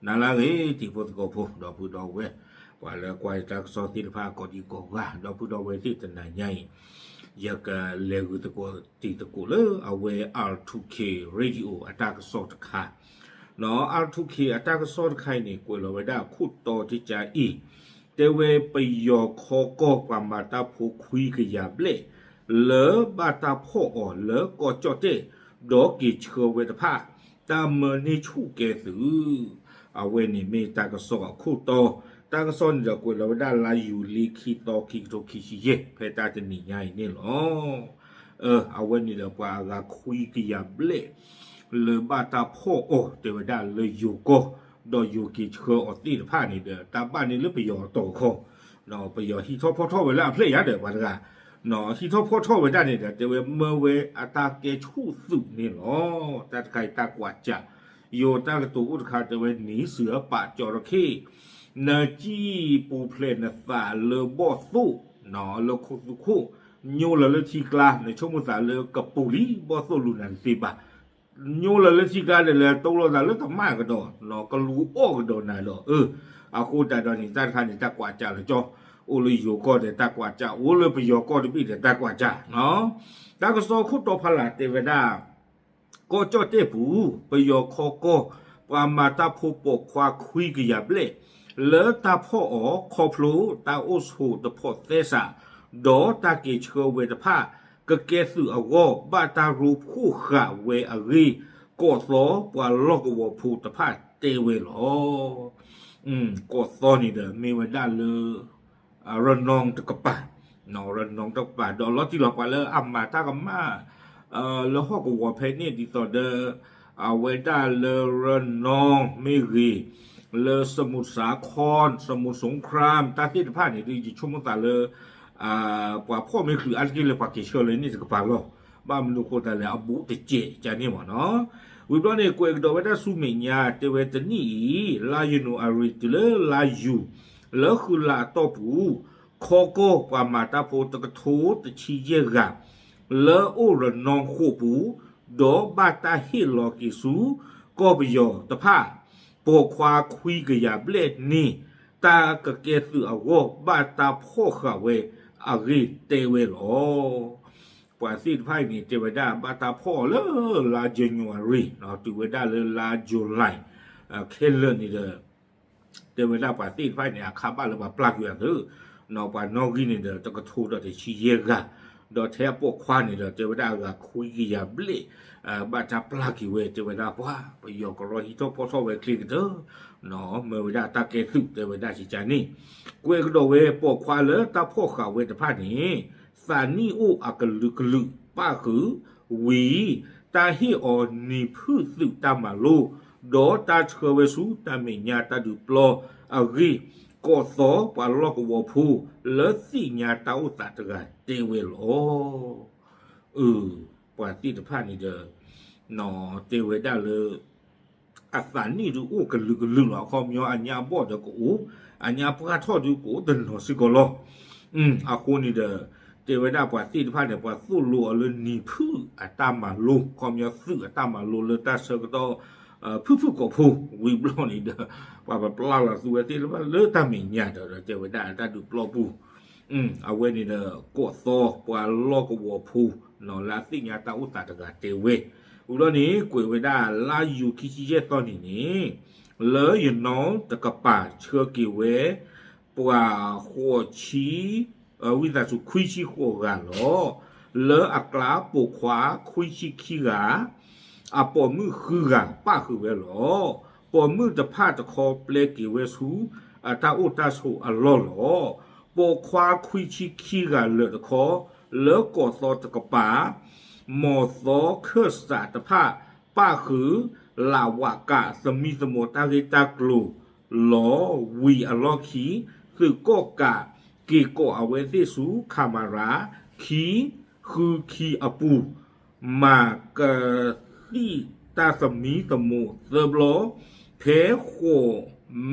နၤလၢအဂ့ၤ တံၤဖိသကိးဖိ ဒီပုၢ်ဒီဝဲၢ် ပှၤလၢကွၢ်ယတၢ်ကစီၣ်သ့ၣ်တဖၣ် ကိးဒံကိးဂၤ ဒီပုၢ်ဒီဝဲၢ်သ့ၣ် တနၤညါအံၤ ယကလဲၤဂုာ်သကိးတံၤသကိးလၢအဝဲ R two K Radio အတၢ်ကစီၣ်တခါ ဒီး R two K အတၢ်ကစီၣ်တခါအံၤန့ၣ် ကွဲးလီၤဝဲဒၣ်အခိၣ်တီတကးအံၤ တဲဝဲပယီၤခီကီၢ်ပှၤမၤတၢ်ဖိခွံကယၤဘျဲၣ် လၢဘၣ်တၢ်ဖီၣ်အီၤလၢကီၢ်ကၠီၣ်တဲၣ် ဒီးက့ၤဆှၢဝဲတဖၣ် တၢ်မၢန့ၢ်ဆူၣ်ကဲသုး အဝဲန့ၣ်မ့ၢ်တၢ်ကစီၣ်အခိၣ်တီ, တၢ်ကစီၣ်န့ၣ်ဒီးကွဲးလီၤဝဲဒၣ်လါယူၤလံခံသီ ခံကထိခံဆံယဲၢ် ဖဲတၢ်တနံၤညါအံၤန့ၣ်လီၤ. အဝဲန့ၣ်ဒီးပှၤအဂၤခွံကယၤဘျဲၣ် လၢဘၣ်တၢ်ဖီၣ်အီၤ တဲဝဲဒၣ်လၢယိၤကီၢ် ဒီးယိၤက့ၤဆှၢအီၤသ့ၣ်တဖၣ်န့ၣ်ဒီး တၢ်ဘၣ်န့ၣ်လၢပယီၤအတီၤခီ ဒီးပယီၤဟံးထီၣ်ဖီၣ်ထီၣ်ဝဲလၢအဖျဲၣ်ယါဒီးပှၤတဂၤ ဟံးထီၣ်ဖီၣ်ထီၣ်ဝဲဒၣ်န့ၣ်ဒီး တဲဝဲမၢဝဲအတၢ်ကဲဆူၣ်သုးန့ၣ်လီၤ. တၢ်တခါအံၤတၢ်ကွးစး ယိၤတၢ်ကတိၤအိၣ်တခါတဲဝဲ နံၤစၢၤပာ်ကၠီတခ့ၣ် နစံၣ်ပူၤဖျဲးနသးလၢဘီၣ်သိၣ် လၢခိသူခိၣ် ညိလၢာ်လၢထံကျါ နဆိကမိၣ်သးလၢကပူၤလံ ဘီၣ်သိၣ်လူၤနၤတသ့ဘၣ် ညိလၢာ်လၢထံကျါဒီး လဲၤတိၢ်လိာ်သးလၢတမၣ်ကဒီး ကလူၤအီၣ်ကဒီးနၤဒီး အဃိတးဒီးန့ၣ် တၢ်တခါန့ၣ် တၢ်ကွးစးလၢကၠီ အိၣ်လၢယိၤကီၢ်ဒီးတၢ်ကွးစး အိၣ်လၢပယီၤကီၢ်တဘ့ၣ်ဒီးတၢ်ကွးစး တၢ်ကစီၣ်ခိၣ်တီဖးလၢ်တဲဝဲဒၣ် ကီၢ်ကၠီၣ်တဲၣ်ပူၤ ပယီၤခီကီၢ် ပှၤမၤတၢ်ဖိပိာ်ခွါခွံကယၤဘျဲၣ် လၢတၢ်ဖီၣ်အီၤခီဖျိတၢ်အိၣ်ဆိးတဖိးသဲစး ဒီးတၢ်က့ၤဆှၢဝဲတဖၣ် ကကဲသုးအဂီၢ် ဘၣ်တၢ်ရိဖှိၣ်ဃာ်ဝဲအဂ့ၢ် ကီၢ်သီပှၤလီၢ်ကဝီၤဖိတဖၣ်တဲဝဲလီၤ. ကီၢ်သီန့ၣ်ဒီးမ့ၢ်ဝဲဒၣ်လၢ ရနီတကပၤ, ရနီတကပၤ ဒီးလီၤတံၢ်လီၤပှၤလၢအမၤတၢ်ကမၣ် လၢဟီၣ်ကဝီၤဖဲန့ၣ်ဒ်သိးဒီး အဝဲဒၣ်လၢရနီမ့ၢ်ဂ့ၤ, လၢစမူးစၤခီၣ် စမူးစူခရၣ် တၢ်သ့ၣ်တဖၣ်န့ၣ် ဒ်ယဆိကမိၣ်သးလၢ ပှၤဖီၣ်မ့ၢ်ချုးအါတက့ၢ်လၢပှၤက့ၤဆှၢလၢန့ၣ်တကပၤလီၤ. ဘၣ်မနုၤအဃိသတးလဲၣ် အဘူးတစဲးကန့ၣ်မ့ၢ်နီၤ. ဝံၤဘျီန့ၣ် ကွဲးကဒီးဝဲဒၣ်ဆူမဲာ်ညါ တဲဝဲတနံၣ်အံၤ လါယနူၤအါရံၤတုၤလၢလါယူၤ လၢဃုလါအတီၢ်ပူၤ ခီကီၢ်ပှၤမၤတၢ်ဖိတကထိတဆံယဲၢ်ဂၤ လၢအိၣ်ရနီဃိာ်ပူၤ ဒီးဘၣ်တၢ်ဟ့ၣ်လီၤက့ၤဆူ ကီၢ်ပယီၤတဖၣ် ပိာ်ခွါခွံကယၤဘျဲၣ်န့ၣ် တၢ်ကကဲသုးအဂီၢ် ဘၣ်တၢ်ဖီၣ်ဃာ်ဝဲအဂ့ၢ်တဲဝဲလီၤ. ပှၤသ့ၣ်တဖၣ်အံၤန့ၣ် တဲဝဲဒၣ် ဘၣ်တၢ်ဖီၣ်အီၤလၢလါယနူၤအါရံၤ တုၤဝဲဒၣ်လၢလါယူၤလံ ခဲလၢာ်န့ၣ်ဒီး တဲဝဲဒၣ်ပှၤသ့ၣ်တဖၣ်န့ၣ် အခါဘၣ်လၢပှၤပျၢ်ကွံာ်အသး ပှၤနီၣ်ဂံၢ်န့ၣ်ဒီး တကထိဒီးတဆံယဲၢ်ဂၤ, ဒီးထဲအပိာ်ခွါန့ၣ်ဒီး တဲဝဲဒၣ်အဂၤခွံကယၤဘျဲၣ် ဘၣ်တၢ်ပျၢ်က့ၤဝဲ တဲဝဲဒၣ်ပှၤ ပယီၤကရီဟံးထီၣ်ဖီၣ်ထီၣ်ဝဲချ့ကတၢၢ် မၢဝဲဒၣ်တၢ်ကဲသုး တဲဝဲဒၣ်ကကန့ၣ်, ကွဲးကဒီးဝဲပိာ်ခွါလၢတၢ်ဖီၣ်ဃာ်ဝဲတဖၣ်န့ၣ် သးနံၣ်အိၣ်အကလုာ်ကလုာ်ပၣ်ဃုာ်ဝံၤ တၢ်ဟ့ၣ်အီၤနံၤဖုၣ်သုးတၢ်မၤလိ ဒီးတၢ်ဆှၢဝဲဆူတၢ်မဲာ်ညါတၢ်ဒုးပျီအဂ့ၢ် ကီၢ်သီပှၤလီၢ်ကဝီၤဖိ လၢသ့ၣ်ညါတၢ်အိၣ်သးတဂၤတဲဝဲလီၤ. အၢ ပှၤသ့ၣ်တဖၣ်န့ၣ်ဒီး တဲဝဲဒၣ်လၢ အသးနံၣ်ဒုးအိၣ်ကလုာ်ကလုာ်လီၤ. အခီပညီအညါဘီၣ်ဒီးကအိၣ်, အညါပှၢ်ထီၣ်ဒုးကအိၣ်တနီၤစ့ၢ်ကီးလီၤ. အဃိန့ၣ်ဒီး တဲဝဲဒၣ်ပှၤသ့ၣ်တဖၣ်န့ၣ် ပှၤသိၣ်လိအီၤလၢနံၤဖုၣ်အတၢ်မၤလိ အခီပညီသုးအတၢ်မၤလိလၢတၢ်ဆၢကတီၢ် ဖုၣ်ဖုၣ်ကိာ်ဖိ ဝံၤဘျီန့ၣ်ဒီး ပှၤပပျၢ်လီၤသုဝဲသ့ၣ်တဖၣ်လၢတၢ်မဲာ်ညါဒီး တဲဝဲဒၣ်တၢ်ဒုးပျီပူၤ အဝဲန့ၣ်ဒီး ကီၢ်သီပှၤလီၢ်ကဝီၤဖိ လၢအသ့ၣ်ညါတၢ်အိၣ်သးတဂၤတဲဝဲ, ဝံၤဘျီန့ၣ် ကွဲးဝဲဒၣ်လါယူၤခံဆံယဲၢ်သီနံၤန့ၣ် လၢယနီတကပၤဆှၢက့ၤဝဲ ပှၤဃိးဆံ ဝံသးစူၤ ခွံဆံဃိးဂၤလီၤ. လၢအကျါပိာ်ခွါခွံဆံခံဂၤ အပိာ်မုၣ်ဃုဂၤပၣ်ဃုာ်ဝဲလီၤ. ပိာ်မုၣ်တဖၣ်တခီပျဲက့ၤဝဲဆူ အတၢ်အိၣ်တၢ်ဆိးအလီၢ်လီၤ. ပိာ်ခွါခွံဆံခံဂၤလၢာ်တခီ လၢကီၢ်သီတကပၤ မီၢ်သီခၢၣ်စးတဖၣ် ပၣ်ဃုာ် လးဝးကး သမံသမိးတၢ်ဂ့ၢ်တၢ်ကျိၤလီၤ. ဝံၤအလီၢ်ခံ သုးကီၣ်ကး က့ၤကိးအဝဲသ့ၣ်ဆူ ခမရ ခံ ဃုခံအပူၤ မၤကသံၣ်တၢ်သမံသမိးသၢဘျီ ဖဲဃိး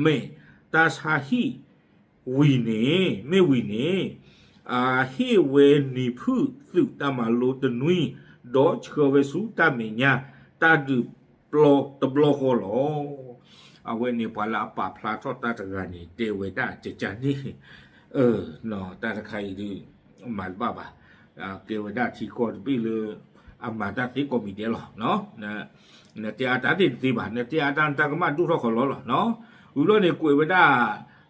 မဲာ်တၢ်ဆါဟံၣ် ဝံၤန့ၣ် မ့ၢ်ဝံၤန့ၣ် အဟ့ၣ်ဝဲနံၤဖုၣ်သုးတၢ်မၤလိတနွံ ဒီးဆှၢဝဲဆူတၢ်မဲာ်ညါ တၢ်ဒုးပျီတဘျီဃီလီၤ. အဝဲန့ၣ်ပှၤလၢအပာ်ဖျါထီၣ်တၢ်တဂၤန့ၣ် တဲဝဲဒၣ်ကကန့ၣ်, တၢ်တခါအံၤဒုး မၤတဘၣ်ဘၣ်, ကဲဝဲဒၣ်ထံကီၢ်တဘ့ၣ်လၢ အမၤတၢ်သ့ကိးမံၤဒဲးလီၤ. နတဲအါတၢ်သ့ၣ်တသ့ဘၣ်, နတဲအါတၢ်နတၢ်ကမၣ်ဒိၣ်ထီၣ်ဃီလီၤလီၤ. ဝံၤဘျီန့ၣ်ကွဲးဝဲဒၣ်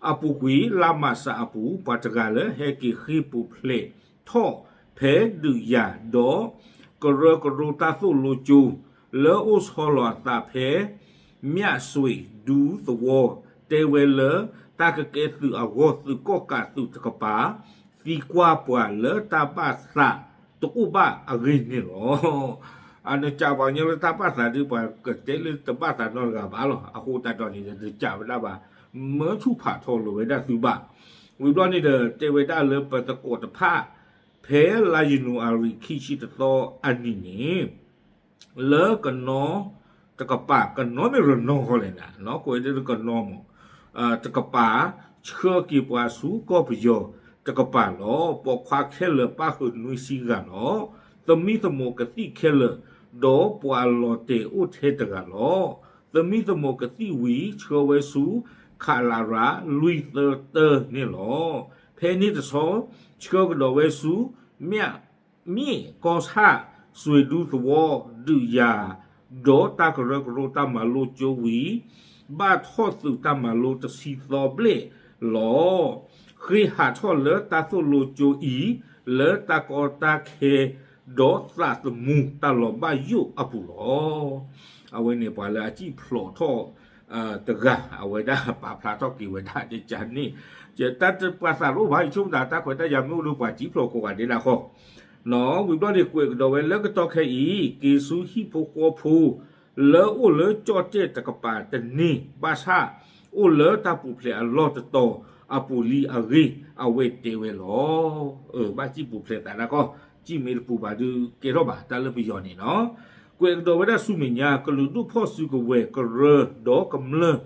အပူၤကွံာ် လါမးစးအပူၤ ပှၤတဂၤလၢဟဲက့ၤဃ့ၢ်ပူၤဖျဲးထီၣ်ဖဲဒုးယၤဒီး ကရၢကရိတၢ်သိၣ်လိကၠိ လၢအိၣ်ဆီလီၤအသးဖဲ မၠးစွ့ၤဒူသဝီ တဲဝဲလၢ တၢ်ကကဲသုးအဂီၢ် သုးကီၣ်ကးသုးတကပၤ သံကွၢ်ပှၤလၢတၢ်ဘၣ်သးတအိၣ်ဘၣ်အဂ့ၢ်န့ၣ်လီၤ. အနကးပှၤကညီလၢတၢ်ဘၣ်သးဒုး ပှၤကတဲလၢတဘၣ်သးနီတဂၤဘၣ်လီၤ. အဃိသတးဒီးန့ၣ်ဒီး တကးဝဲဒၣ်ဘၣ်, မၢဆူၣ်ဖးထီလိာ်ဝဲဒၣ်သုဘၣ်. ဝံၤဘျီန့ၣ်ဒီး တဲဝဲဒၣ်လၢပသကိးတဖၣ် ဖဲလါယနူၤအါရံၤ ခံဆံတသီအနံၤန့ၣ် လၢကနီတကပၤ, ကနီမ့ၢ်ရနီဃီလဲၣ်နၤ, ကွဲးဒၣ်လၢကနီမး, တကပၤ ဆှၢက့ၤပှၤဆူကီၢ်ပယီၤတကပၤလီၤ. ပိာ်ခွါခဲလၢာ်ပၣ်ဃုာ်နွံဆံဂၤလီၤ. သမံသမိးကသံၣ်ခဲလၢာ်, ဒီးပှၤလီၤတဲာ်အိၣ်ထဲတဂၤလီၤ. သမံသမိးကသံၣ်ဝံၤ ဆှၢဝဲဆူ ခလရ လွံၢ်သၢတၢန့ၣ်လီၤ. ဖဲန့ၣ်တဆီ ဆှၢကဒီးဝဲဆူ မၠး မ့ၢ်ကီၢ်ဆၣ် စွ့ၤဒူသဝီ ဒုးယၤ ဒီးတၢ်ကရၢကရိတၢ်မၤလိကၠိဝံၤ ဘၣ်ထီၣ်သုးတၢ်မၤလိတဆံသီဘျဲၣ်လီၤ. ဃ့ဟးထီၣ်လၢတၢ်သိၣ်လိကၠိအံၤ လၢတၢ်ကီတၢ်ခဲ ဒီးသးသမူတၢ်လီၤဘၣ်ယိၣ်အပူၤလီၤ. အဝဲန့ၣ်ပှၤလၢအစံၣ်ဖျိးထီၣ် တဂၤ အဝဲဒၣ်ပာ်ဖျါထီၣ်က့ၤဝဲဒၣ်ကကန့ၣ်, တၢ်တပာ်သးတအိၣ်ဘၣ် ယဆိကမိၣ်သးတၢ်ခွဲးတၢ်ယာ်မ့ၢ်အိၣ်ဒီးပှၤစံၣ်ဖျိးကိးဂၤဒဲးဒၣ်ဃီ, ဝံၤဘျီန့ၣ်ကွဲးကဒီးဝဲလၢကတီၢ်ခဲအံၤ က့ၤဆူဟံၣ်ဖိဃီဖိ လၢအိၣ်လၢကၠီၣ်တဲၣ်တကပၤတန့ၢ်ဘၣ်ဆၣ် အိၣ်လၢတၢ်ပူၤဖျဲးအလီၢ်တတီၤအပူၤလံအဂ့ၢ် အဝဲတဲဝဲလီၤ. ဘၣ်စံၣ်ပူၤဖျဲးသးဒၣ်ကီၢ်, စံၣ်မ့ၢ်တပူၤဘၣ်ဒုးကဲထီၣ်ဘၣ် တၢ်လၢပယီၤန့ၣ်လီၤ. ကွဲးကဒီးဝဲဒၣ်ဆူမဲာ်ညါ ကလုာ်ဒူၣ်ဖီၣ်စုကဝဲၤကရၢဒီးကမျၢၢ်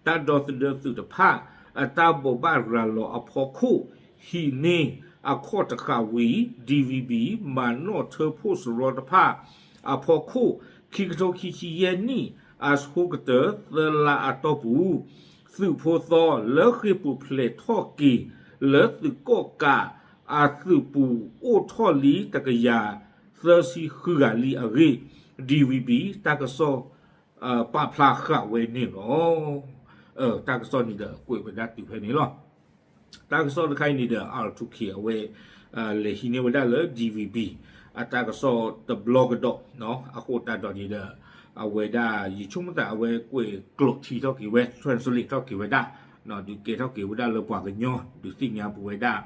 တၢ်ဒီသဒၢသုးတဖၣ် အတၢ်ဘိးဘၣ်ရၤလီၤအဖီခိၣ် ဟံးန့ၢ်အခီၣ်တဃာ်ဝံၤ DVB မၤနီၣ်ထၢဖှိၣ်စရီတဖၣ်အဖီခိၣ် ခံကထိခံဆံယဲၢ်နံၣ် အဆိကတၢၢ်သၢလါအတီၢ်ပူၤ သုးဖိသီလၢဃ့ၢ်ပူၤဖျဲးထီၣ်က့ၤ လၢသုးကီၣ်ကးအသုးပူၤ အိၣ်ထီၣ်လံတကယၤသၢဆံဃုဂၤလံအဂ့ၢ် DVB တၢ်ကစီၣ် ပာ်ဖျါဃာ်ဝဲန့ၣ်လီၤ. တၢ်ကစီၣ်န့ၣ်ဒီးကွဲးဝဲဒၣ်တုၤဖဲန့ၣ်လီၤ. တၢ်ကစီၣ်တခါအံၤန့ၣ်ဒီး R two K အဝဲ လဲၤဟံးန့ၢ်ဝဲဒၣ်လၢ DVB အတၢ်ကစီၣ်တဘျီကဒီး အဃိသတးဒီးန့ၣ်ဒီး အဝဲဒၣ် ယဆိကမိၣ်သးအဝဲကွဲးကျိးထံထီၣ်က့ၤဝဲ translate ထီၣ်က့ၤဝဲဒၣ် ဒုးကဲထီၣ်က့ၤဝဲဒၣ်လၢပှၤကညီ ဒုးသ့ၣ်ညါပဝဲဒၣ်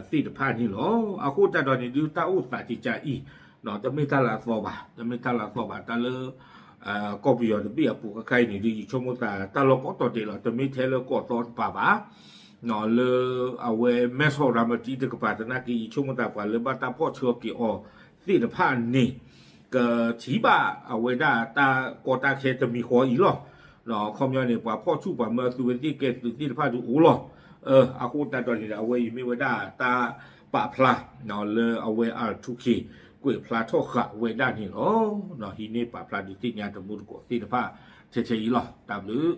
သ့ၣ်တဖၣ်န့ၣ်လီၤ. အဃိသတးဒီးန့ၣ်ဒုး တၢ်အိၣ်သးကကးအံၤ တမ့ၢ်တၢ်လၢအသီဘၣ်, တမ့ၢ်တၢ်လၢအသီဘၣ်, တၢ်လၢ ကီၢ်ပယီၤတဘ့ၣ်အပူၤခဲခါအံၤန့ၣ်ဒုး ယဆိကမိၣ်သး တၢ်လီၢ်ကိးတီၤဒဲးလီၤ, တမ့ၢ်ထဲလၢကီၢ်သီတပၤဘၣ် လၢအဝဲမဲၢ်ဆီးရၤမတံတကပၤသနာ်က့ ယဆိကမိၣ်သးပှၤလၢဘၣ်တၢ်ဖီၣ်ဆှၢက့ၤအီၤသ့ၣ်တဖၣ်န့ၣ် ကထံၣ်ဘၣ်အဝဲဒၣ်တၢ်ကီတၢ်ခဲတမံၤဃီအံၤလီၤ. ခီပညီန့ၣ် ပှၤဖီၣ်ဆူၣ်ပှၤမၢသုဝဲသ့ၣ်ကဲသုးသ့ၣ်တဖၣ်ဒုးအိၣ်လီၤ. အဃိသတးဒီးန့ၣ်ဒီး အဝဲအံၤမ့ၢ်ဝဲဒၣ်တၢ်ပာ်ဖျါ လၢအဝဲ R two K ကွဲးဖျါထီၣ်ဃာ်ဝဲဒၣ်န့ၣ်လီၤ. ဟံးန့ၢ်ပာ်ဖျါဒုးသ့ၣ်ညါတမူတကိးသ့ၣ်တဖၣ်ထဲထဲအံၤလီၤ. တၢ်ဘျုး